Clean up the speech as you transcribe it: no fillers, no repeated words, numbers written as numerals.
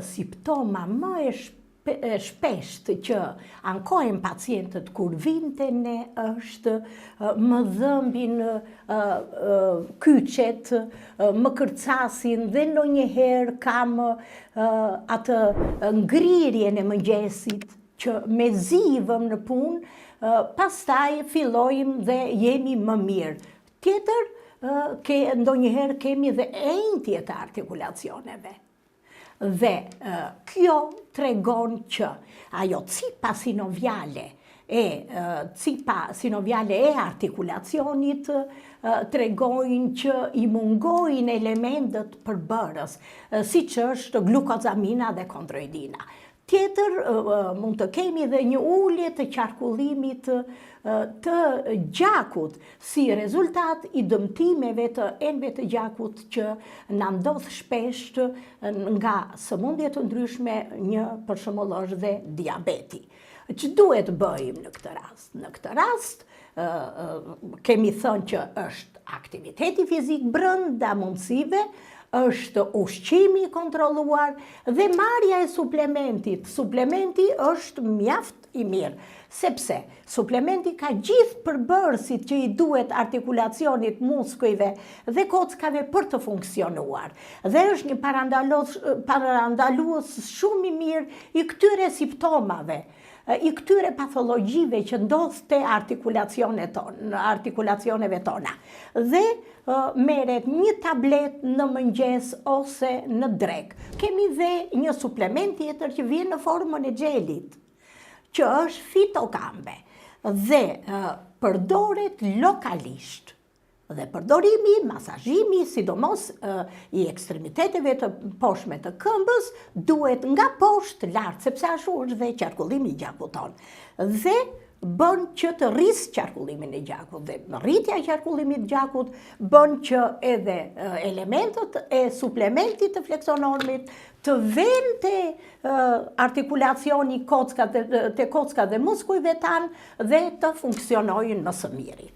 Simptoma më e e shpeshtë që ankohen pacientët kur vijnë te ne është më dhëmbin kyçet, më kërcasin dhe ndonjëherë kam atë ngrirjen e mëngjesit që mezi i vëmë në punë, pastaj fillojmë dhe jemi më mirë. Tjetër, ke, ndonjëherë kemi dhe enjtje të artikulacioneve. Dhe kjo tregon që ajo cipa sinoviale e cipa sinoviale e artikulacionit tregojnë që i mungojnë elementët përbërës, siç është glukozamina dhe kondroidina. Tjetër, mund të kemi dhe një ulje të qarkullimit të gjakut, si rezultat i dëmtimeve të enëve të gjakut që na ndodh shpesh nga sëmundje të ndryshme, një për shembull është dhe diabeti. Ç'duhet bëjmë në këtë rast? Në këtë rast, kemi thënë që është aktiviteti fizik brenda mundësive, është ushqimi i kontrolluar dhe marrja e suplementit. Suplementi është mjaft i mirë, sepse suplementi ka gjithë përbërësit që i duhet artikulacionit muskujve dhe kockave për të funksionuar. Dhe është një parandalues shumë i mirë i këtyre simptomave i këtyre pathologjive që ndodh te artikulacionet tona, artikulacioneve tona. Dhe merret një tabletë në mëngjes ose në drekë. Kemi dhe një suplement tjetër që vjen në formën e xhelit, që është fitokambe dhe përdoret lokalisht. Dhe përdorimi, masazhimi, sidomos i ekstremiteteve të poshtme të këmbës, duhet nga poshtë lart, sepse ashtu është dhe qarkullimi i gjakut tonë. Dhe bën që të rrisë qarkullimin e gjakut dhe rritja e qarkullimit të gjakut bën që edhe elementët e suplementit të fleksonormit të venë te artikulacioni kockat te kockat dhe muskujve tanë dhe të funksionojnë më së miri.